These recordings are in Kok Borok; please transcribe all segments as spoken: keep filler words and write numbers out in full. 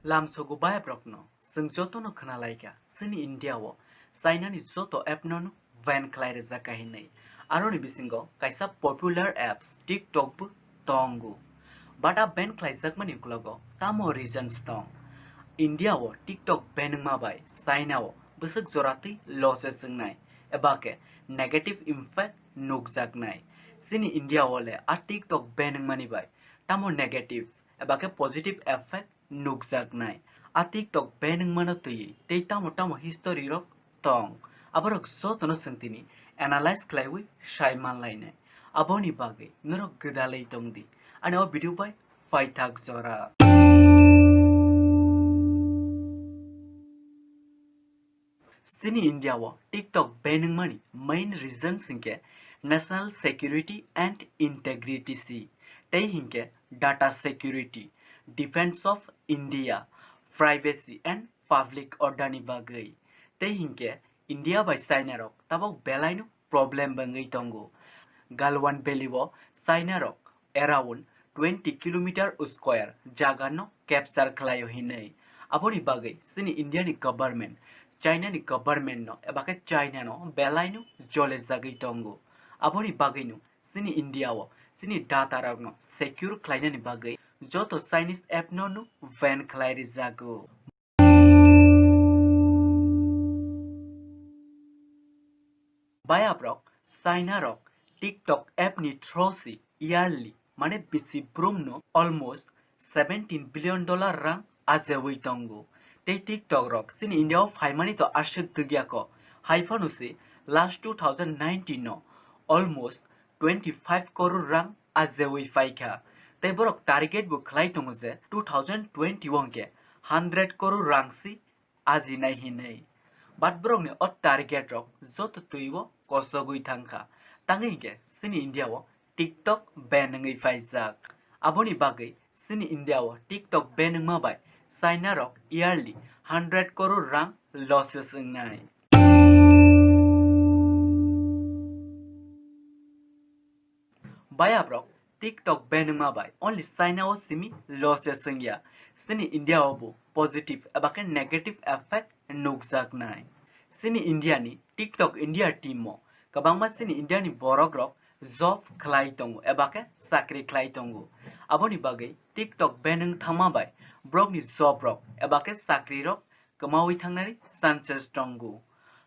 Lamsogo bayaprokno, chwng jotono khwnalaikha, chini India o China ni joto app no ban khlai rijak kha hinwi. Aroni bisingo kaisa popular apps TikTok bo tongo. But a ban khlaijakmani uklogo tamo reasons tong? India o TikTok ban wngma bai China o bwswk joratwi losses wngnai, eba khe negative impact nukjaknai. Chini India o le a TikTok ban wngmani bai tamo negative eba khe positive effect nukjaknai. A TikTok ban wngmano twiwi tei tamo tamo history rok tong, aborok jotono chwng tini analyze khlaiwi sai manlainai. Aboni bagwi norok gwdalwi tongdi ani o video bai paithak jora. Chini India o TikTok ban wngmani main reasons hinkhe national security and integrity si, tei hinkhe data security, defense of India, privacy and public order ni bagwi. Tei hinkhe India bai China rok tabok belaino problem wngwi tongo. Galwan Valley o China rok around twenty kilometer square jaga no capture khlaio hinwi. Aboni bagwi chini India ni government China ni government no eba khe China no belaino jole jagwi tongo. Aboni bagwi no chini India o chini data rok no secure khlainani bagwi joto Chinese app no no ban khlai rijago. Bayaprok, China rok TikTok app ni through si yearly, mane bisi brum no almost seventeen billion dollar rang ajewi tongo. Tei TikTok rok chini India o phaimani to aswk dugya ko, hai phano se last two thousand nineteen no almost twenty five crore rang ajewi paikha. Tei borok target bo khlai tongo je two thousand twenty-one khe hundred crore rang si ajinai hinwi. But borokni o target rok joto twibo kosogwi thangkha. Tangwi hinkhe chini India o TikTok ban wngwi paijak. Aboni bagwi chini India o TikTok ban wngma bai China rok yearly hundred crore rang losses wngnai. Bayaprok, TikTok ban wngma bai only China o simi losses wngya, chini India o bo positive eba khe negative effect nukjaknai. Chini India ni TikTok India team o kwbangma chini India ni borok rok job khlai tongo eba khe chakri khlai tongo. Aboni bagwi TikTok ban wng thangma bai borokni job rok eba khe chakri rok kwmawi thangnani chances tongo.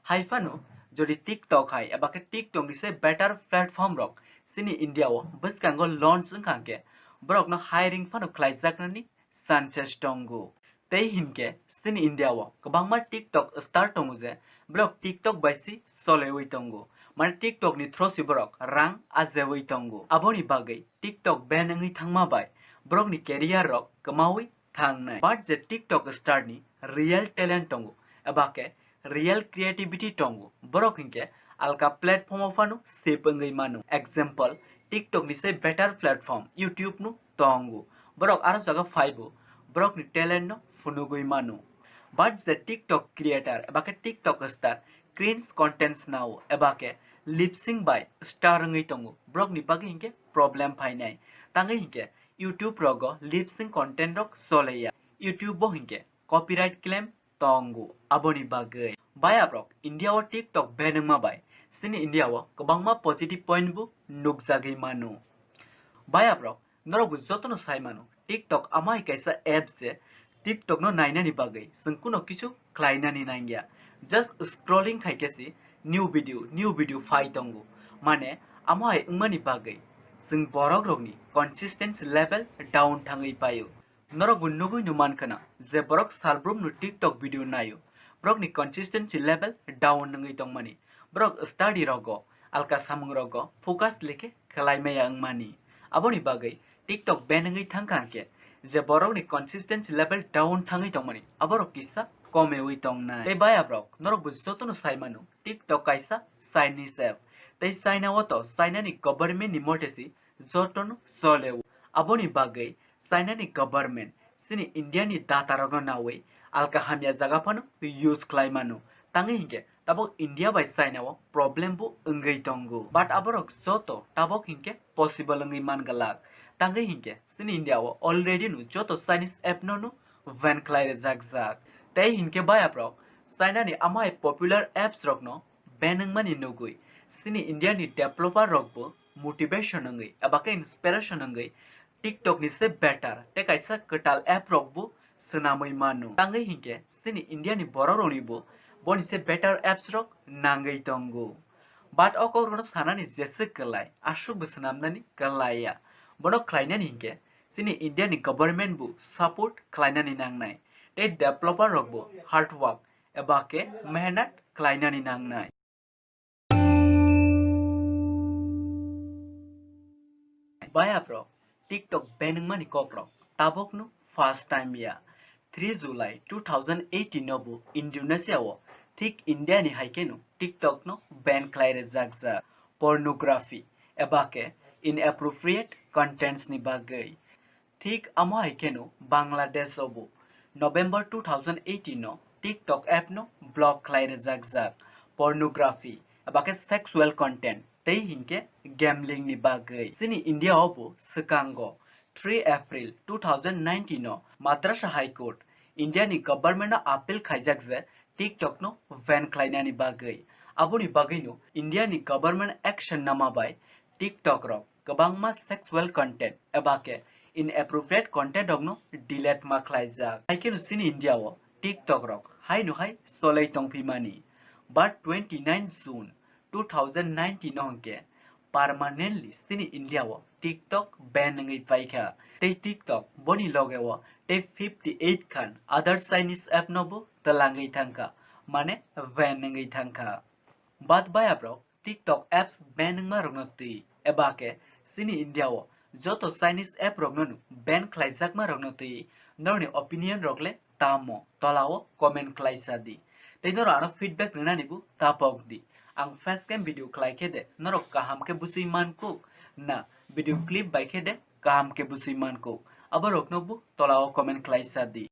Hai phano, jodi TikTok hai eba khe TikTok ni se better platform rok chini India o bwskango launch wngkha hwnkhe, borokno hiring phano khlaijaknani chances tongo. Tei hinkhe chini India o kwbangma TikTok star tongo je borok TikTok bai si cholewi tongo, mane TikTok ni through si borok rang ajewi tongo. Aboni bagwi TikTok ban wngwi thangma bai borokni career rok kwmawi thangnai. But je TikTok star ni real talent tongo, eba khe real creativity tongo, borok hinkhe alka platform o phano sip wngwi mano. Example, TikTok ni se better platform YouTube no tongo. Borok aro jaga phaibo, borok ni talent no phunugwi mano. But je TikTok creator eba khe TikTok star cringe contents nao eba khe lip sync bai star wngwi tongo, borok ni bagwi hinkhe problem phainai. Tangwi hinkhe YouTube rogo lip sync content rok choleya. YouTube bo hinkhe copyright claim tongo, aboni bagwi. Bayaprok, India o TikTok ban wngma bai chini India o kwbangma positive point bo nukjagwi mano. Bayaprok, norok bo jotono sai mano, TikTok amai kaisa apps je TikTok no nainani bagwi chwng kuno kisu khlainani nangya. Just scrolling khai khe si new video, new video phai tongo. Mane, amo hai wngmani bagwi chwng borok rokni consistency level down thangwi paio. Norok bo nugwi no mankha na je borok salbrum no TikTok video naio, borokni consistency level down wngwi tongmani. Borok study rogo, alka samung rogo focus like khlai maya wngmani. Aboni bagwi TikTok ban wngwi thangkha hwnkhe, je borokni consistency level down thangwi tongmani, aborok kisa komewi tongnai. Tei bayaprok, norok bo jotono sai mano, TikTok kaisa Chinese app. Tei China o to China ni government ni mote si jotono chole o. Aboni bagwi China ni government chini India ni data rokno nawi alka hamya jaga phano use khlai mano. Tangwi hinkhe tabok India bai China o problem bo wngwi tongo. But aborok joto tabok hinkhe possible wngwi man glak. Tangwi hinkhe chini India o already no joto Chinese app no no ban khlai rwjakjak. Tei hinkhe bayaprok China ni amai popular apps rokno ban wngmani nugwi chini India ni developer rokbo motivation wngwi eba khe inspiration wngwi TikTok ni se better tei kaisa kwtal app rokbo swnamwi mano. Tangwi hinkhe chini India ni borok roknibo boni se better apps rok nangwi tongo. But o kok rokno sanani jeswk kwlai, aswkbo swnamnani kwlaiya. Bono khlainani hinkhe chini India ni government bo support khlainani nangnai. Tei developer rokbo hard work eba khe mehnat khlainani nangnai. Bayaprok TikTok ban wngmani kokrok tabokno first time ya. Three July two thousand eighteen no bo Indonesia o thik India ni hai kheno TikTok no ban khlai rwjakjak pornography eba khe inappropriate contents ni bagwi. Thik amo hai kheno Bangladesh o bo November two thousand eighteen no TikTok app no block khlai rwjakjak pornography eba khe sexual content tei hinkhe gambling ni bagwi. Chini India o bo swkango three April two thousand nineteen no Madrasa High Court India ni government no appeal khaijak je TikTok no ban khlainani bagwi. Aboni bagwino India ni government action nama bai TikTok rok kwbangma sexual content eba khe inappropriate content rokno delete ma khlaijak. Hai kheno chini India o TikTok rok haino hai cholai tongphimani. But twenty nine June two thousand nineteen no hwnkhe permanently chini India o TikTok ban wngwi paikha. Tei TikTok boni loge o tei fifty eight khan other Chinese app no bo twlangwi thangkha, mane ban wngwi thangkha. But bayaprok TikTok apps ban wngma rokno twi eba khe chini India o joto Chinese app rokno ban khlaijakma rokno twi norokni opinion rok le tamo tola o comment khlaisa di. Tei norok ano feedback rwnani bo tapok di. Ang first time video khlai khe de norok kaham khe bujui mankuk na video clip bai khe de kaham khe bujui mankuk, abo rokno bo tola o comment khlaisa di.